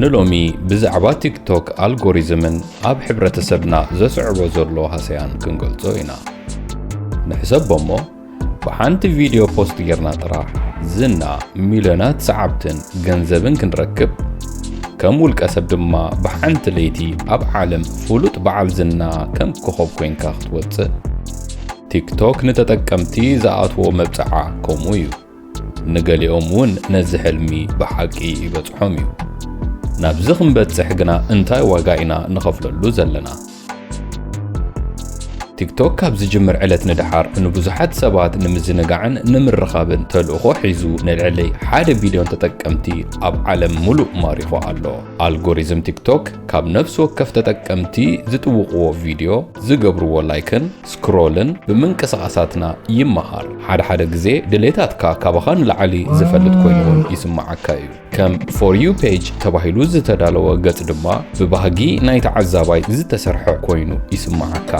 ንሎሚ ብዛዕባ ቲክቶክ ኣልጎሪዝምን ኣብ ሕብረተሰብና ዘስዕቦ ዘሎ ሃሰያን ክንገልጾ ኢና። ንሕሰቦ እሞ፣ ብሓንቲ ቪድዮ ፖስት ጌርና ጥራሕ ዝና፣ ሚልዮናት ሰዓብትን ገንዘብን ክንረክብ፣ ከም ውልቀ ሰብ ድማ ብሓንቲ ለይቲ ኣብ ዓለም ፍሉጥ በዓል ዝና ከም ኮኾብ ኮይንካ ክትወጽእ፣ ቲክቶክ ንተጠቀምቲ ዝኣትዎ መብጽዓ ከምኡ እዩ። ንገሊኦም እውን ነዚ ሕልሚ ብሓቂ ይበጽሖም እዩ። ናብዚ ክንበጽሕ ግና እንታይ ዋጋ ኢና ንኸፍለሉ ዘለና? ቲክቶክ ካብ ዝጅምር ዕለት ንደሓር ንብዙሓት ሰባት ንምዝንጋዕን ንምርኻብን ተልእኾ ሒዙ ንልዕሊ ሓደ ቢልዮን ተጠቀምቲ ኣብ ዓለም ሙሉእ ማሪኹ ኣሎ። ኣልጎሪዝም ቲክቶክ ካብ ነፍሲ ወከፍ ተጠቀምቲ ዝጥውቕዎ ቪድዮ፣ ዝገብርዎ ላይክን ስክሮልን ብምንቅስቓሳትና ይመሃር። ሓደ ሓደ ግዜ ድሌታትካ ካባኻ ንላዕሊ ዝፈልጥ ኮይኑ እውን ይስምዓካ እዩ። ከም ፎር ዩ ፔጅ ተባሂሉ ዝተዳለወ ገጽ ድማ ብባህጊ ናይ ተዓዛባይ ዝተሰርሐ ኮይኑ ይስምዓካ።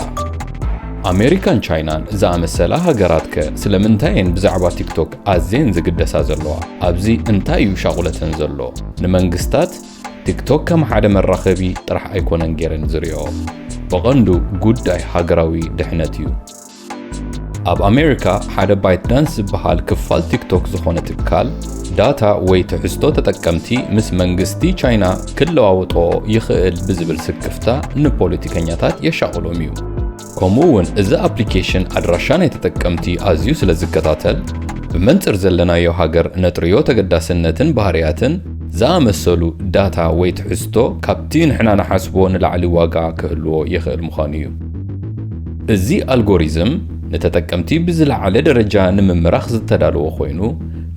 ኣሜሪካን ቻይናን ዝኣመሰላ ሃገራትከ ስለምንታይ እየን ብዛዕባ ቲክቶክ ኣዝየን ዝግደሳ ዘለዋ? ኣብዚ እንታይ እዩ ሻቑለተን ዘሎ? ንመንግስታት ቲክቶክ ከም ሓደ መራኸቢ ጥራሕ ኣይኮነን ገይረን ዝሪኦ። ብቐንዱ ጉዳይ ሃገራዊ ድሕነት እዩ። ኣብ ኣሜሪካ ሓደ ባይትዳንስ ዝበሃል ክፋል ቲክቶክ ዝኾነ ትካል፣ ዳታ ወይ ትሕዝቶ ተጠቀምቲ ምስ መንግስቲ ቻይና ክለዋወጦ ይኽእል ብዝብል ስክፍታ ንፖለቲከኛታት የሻቕሎም እዩ። ከምኡ እውን እዚ ኣፕሊኬሽን ኣድራሻ ናይ ተጠቀምቲ ኣዝዩ ስለ ዝከታተል፣ ብመንጽር ዘለናዮ ሃገር ነጥርዮ ተገዳስነትን ባህርያትን ዝኣመሰሉ ዳታ ወይ ትሕዝቶ ካብቲ ንሕና ንሓስቦ ንላዕሊ ዋጋ ክህልዎ ይኽእል ምዃኑ እዩ። እዚ ኣልጎሪዝም ንተጠቀምቲ ብዝለዓለ ደረጃ ንምምራኽ ዝተዳለወ ኮይኑ፣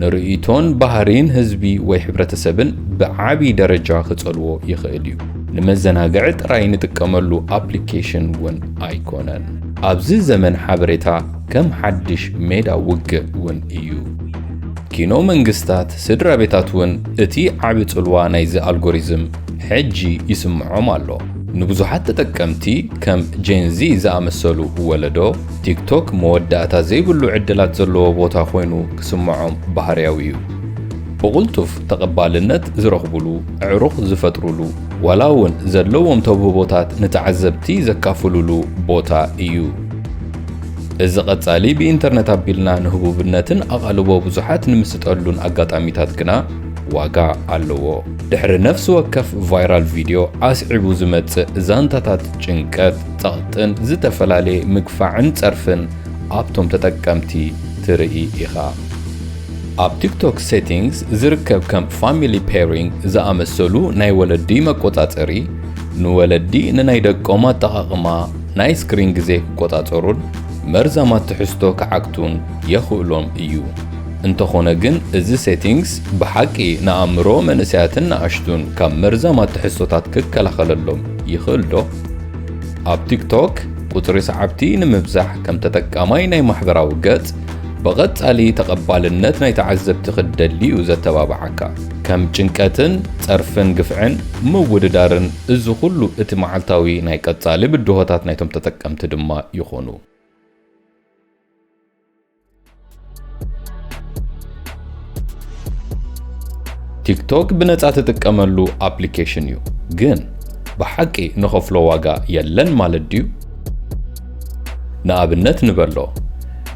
ንርእይቶን ባህሪን ህዝቢ ወይ ሕብረተሰብን ብዓቢ ደረጃ ክጸልዎ ይኽእል እዩ። ንመዘናግዒ ጥራይ ንጥቀመሉ ኣፕሊኬሽን እውን ኣይኮነን። ኣብዚ ዘመን ሓበሬታ ከም ሓድሽ ሜዳ ውግእ እውን እዩ። ኪኖ መንግስታት፣ ስድራ ቤታት እውን እቲ ዓቢ ጽልዋ ናይዚ ኣልጎሪዝም ሕጂ ይስምዖም ኣሎ። ንብዙሓት ተጠቀምቲ ከም ጄን ዚ ዝኣመሰሉ ወለዶ፣ ቲክቶክ መወዳእታ ዘይብሉ ዕድላት ዘለዎ ቦታ ኮይኑ ክስምዖም ባህርያዊ እዩ። ብቕልጡፍ ተቐባልነት ዝረኽቡሉ፣ ኣዕሩኽ ዝፈጥሩሉ፣ ዋላ እውን ዘለዎም ተውህቦታት ንተዓዘብቲ ዘካፍሉሉ ቦታ እዩ። እዚ ቀጻሊ ብኢንተርነት ኣቢልና ንህቡብነትን ኣቓልቦ ብዙሓት ንምስጠሉን ኣጋጣሚታት ግና ዋጋ ኣለዎ። ድሕሪ ነፍሲ ወከፍ ቫይራል ቪድዮ ኣስዒቡ ዝመጽእ ዛንታታት ጭንቀት፣ ጸቕጥን ዝተፈላለየ ምግፋዕን ጸርፍን ኣብቶም ተጠቀምቲ ትርኢ ኢኻ። ኣብ ቲክቶክ ሴቲንግስ ዝርከብ ከም ፋሚሊ ፔሪንግ ዝኣመሰሉ ናይ ወለዲ መቆጻጸሪ፣ ንወለዲ ንናይ ደቆም ኣጠቓቕማ ናይ ስክሪን ግዜ ክቆጻጸሩን መርዛማት ትሕዝቶ ክዓግቱን የኽእሎም እዩ። እንተኾነ ግን፣ እዚ ሴቲንግስ ብሓቂ ንኣእምሮ መንእሰያትን ንኣሽቱን ካብ መርዛማት ትሕዝቶታት ክከላኸለሎም ይኽእል ዶ? ኣብ ቲክቶክ፣ ቁጽሪ ሰዓብቲ ንምብዛሕ ከም ተጠቃማይ ናይ ማሕበራዊ ገጽ፣ ብቐጻሊ ተቐባልነት ናይ ተዓዘብቲ ክትደሊ እዩ ዘተባብዓካ። ከም ጭንቀትን ጸርፍን ግፍዕን ምውድዳርን፣ እዚ ኩሉ እቲ መዓልታዊ ናይ ቀጻሊ ብድሆታት ናይቶም ተጠቀምቲ ድማ ይኾኑ። ቲክቶክ ብነጻ ትጥቀመሉ ኣፕሊኬሽን እዩ፣ ግን ብሓቂ ንኸፍሎ ዋጋ የለን ማለት ድዩ? ንኣብነት ንበሎ፣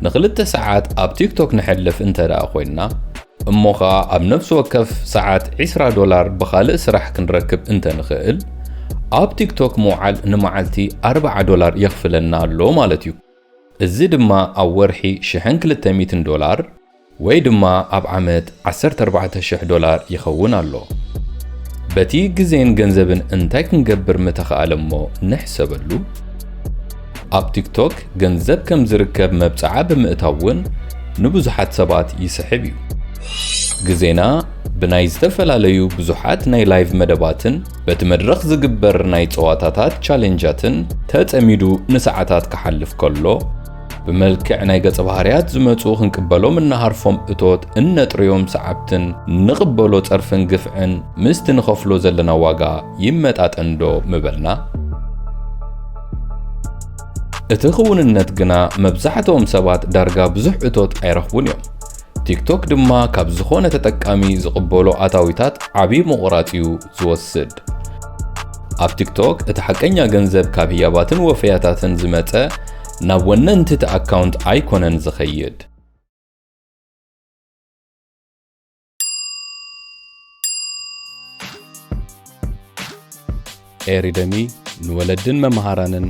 ንኽልተ ሰዓት ኣብ ቲክቶክ ንሐልፍ እንተ ደኣ ኮይንና፣ እሞ ኸኣ ኣብ ነፍሲ ወከፍ ሰዓት ዒስራ ዶላር ብኻልእ ስራሕ ክንረክብ እንተ ንኽእል፣ ኣብ ቲክቶክ ምውዓል ንመዓልቲ ኣርብዓ ዶላር የኽፍለና ኣሎ ማለት እዩ። እዚ ድማ ኣብ ወርሒ ሽሕን ክልተ ሚእትን ዶላር ወይ ድማ ኣብ ዓመት ዓሰርተ ኣርባዕተ ሽሕ ዶላር ይኸውን ኣሎ። በቲ ግዜን ገንዘብን እንታይ ክንገብር ምተኻእለ እሞ ንሕሰበሉ? ኣብ ቲክቶክ ገንዘብ ከም ዝርከብ መብጽዓ ብምእታው እውን ንብዙሓት ሰባት ይስሕብ እዩ። ግዜና ብናይ ዝተፈላለዩ ብዙሓት ናይ ላይቭ መደባትን በቲ መድረኽ ዝግበር ናይ ጸዋታታት ቻሌንጃትን ተጸሚዱ ንሰዓታት ክሓልፍ ከሎ፣ ብመልክዕ ናይ ገጸ ባህርያት ዝመጹ ክንቅበሎም እንሃርፎም እቶት እነጥርዮም ሰዓብትን ንቕበሎ ጸርፍን ግፍዕን ምስቲ ንኸፍሎ ዘለና ዋጋ ይመጣጠን ዶ ምበልና? እቲ ክውንነት ግና መብዛሕትኦም ሰባት ዳርጋ ብዙሕ እቶት ኣይረኽቡን እዮም። ቲክቶክ ድማ ካብ ዝኾነ ተጠቃሚ ዝቕበሎ ኣታዊታት ዓቢ ምቑራጽ እዩ ዝወስድ። ኣብ ቲክቶክ እቲ ሓቀኛ ገንዘብ ካብ ህያባትን ወፈያታትን ዝመጸ ናብ ወነንቲ እቲ ኣካውንት ኣይኮነን ዝኸይድ። ኤሪደሚ ንወለድን መምሃራንን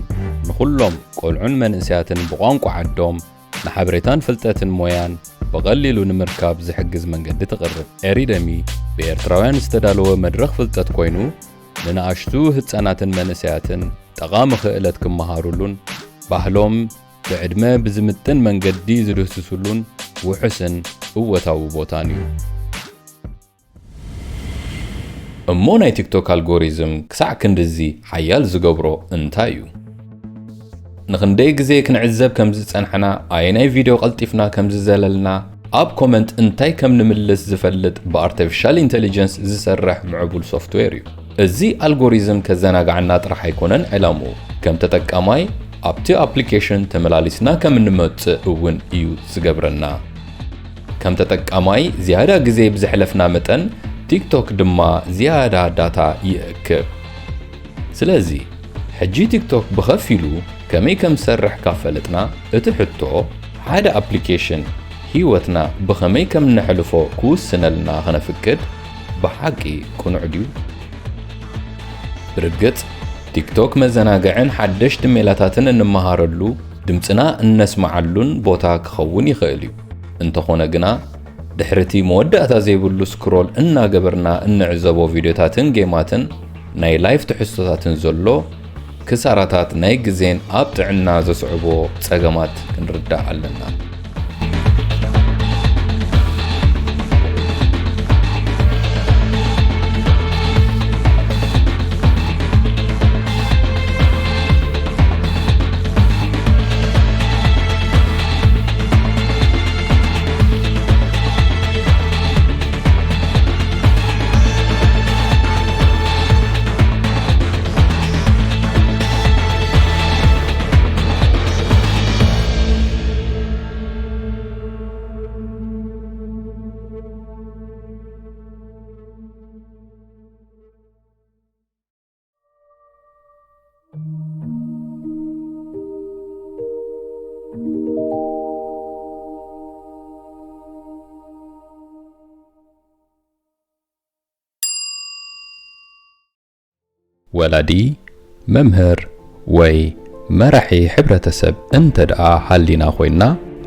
ንኹሎም ቆልዑን መንእሰያትን ብቋንቋ ዓዶም ንሓበሬታን ፍልጠትን ሞያን ብቐሊሉ ንምርካብ ዝሕግዝ መንገዲ ትቕርብ። ኤሪደሚ ብኤርትራውያን ዝተዳለወ መድረኽ ፍልጠት ኮይኑ ንንኣሽቱ ህጻናትን መንእሰያትን ጠቓሚ ክእለት ክመሃሩሉን ባህሎም ብዕድመ ብዝምጥን መንገዲ ዝድህስሱሉን ውሑስን እወታዊ ቦታን እዩ። እሞ ናይ ቲክቶክ ኣልጎሪዝም ክሳዕ ክንድዚ ሓያል ዝገብሮ እንታይ እዩ? ንኽንደይ ግዜ ክንዕዘብ ከም ዝጸናሕና፣ ኣየናይ ቪድዮ ቀልጢፍና ከም ዝዘለልና፣ ኣብ ኮመንት እንታይ ከም ንምልስ ዝፈልጥ ብኣርቲፊሻል ኢንተሊጀንስ ዝሰርሕ ምዕቡል ሶፍትዌር እዩ። እዚ ኣልጎሪዝም ከዘናግዓና ጥራሕ ኣይኮነን ዕላምኡ፣ ከም ተጠቃማይ ኣብቲ ኣፕሊኬሽን ተመላሊስና ከም እንመጽእ እውን እዩ ዝገብረና። ከም ተጠቃማይ ዝያዳ ግዜ ብዘሕለፍና መጠን፣ ቲክቶክ ድማ ዝያዳ ዳታ ይእክብ። ስለዚ፣ ሕጂ ቲክቶክ ብኸፊሉ ከመይ ከም ዝሰርሕ ካብ ፈለጥና፣ እቲ ሕቶ፣ ሓደ ኣፕሊኬሽን ህይወትና ብኸመይ ከም እነሕልፎ ክውስነልና ኸነፍቅድ ብሓቂ ቅኑዕ ድዩ? ብርግጽ፣ ቲክቶክ መዘናግዕን ሓደሽቲ ሜላታትን እንመሃረሉ፣ ድምጽና እነስምዓሉን ቦታ ክኸውን ይኽእል እዩ። እንተኾነ ግና፣ ድሕሪ እቲ መወዳእታ ዘይብሉ ስክሮል እናገበርና እንዕዘቦ ቪድዮታትን ጌማትን፣ ናይ ላይፍ ትሕዝቶታትን ዘሎ ክሳራታት ናይ ግዜን ኣብ ጥዕና ዘስዕቦ ጸገማት ክንርዳእ ኣለና። ወላዲ፣ መምህር ወይ መራሒ ሕብረተሰብ እንተ ደኣ ሃሊና ኮይንና፣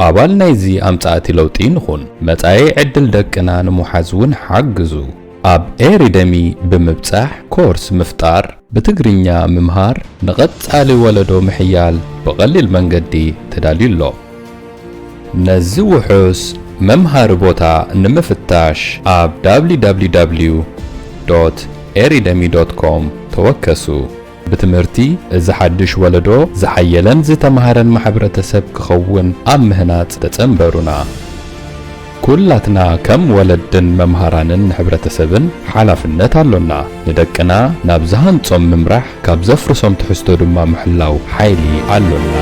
ኣባል ናይዚ ኣምጻእቲ ለውጢ ንኹን። መጻኢ ዕድል ደቅና ንምሓዝ እውን ሓግዙ። ኣብ ኤሪደሚ ብምብጻሕ ኮርስ ምፍጣር፣ ብትግርኛ ምምሃር፣ ንቐጻሊ ወለዶ ምሕያል ብቐሊል መንገዲ ተዳልዩ ኣሎ። ነዚ ውሑስ መምሃሪ ቦታ ንምፍታሽ ኣብ www.eridemi.com ተወከሱ። ብትምህርቲ እዚ ሓድሽ ወለዶ ዝሓየለን ዝተማህረን ማሕበረተሰብ ክኸውን ኣብ ምህናጽ ተጸንበሩና። ኩላትና ከም ወለድን መምሃራንን ንሕብረተሰብን ሓላፍነት ኣሎና። ንደቅና ናብ ዝሃንጾም ምምራሕ፣ ካብ ዘፍርሶም ትሕዝቶ ድማ ምሕላው ሓይሊ ኣሎና።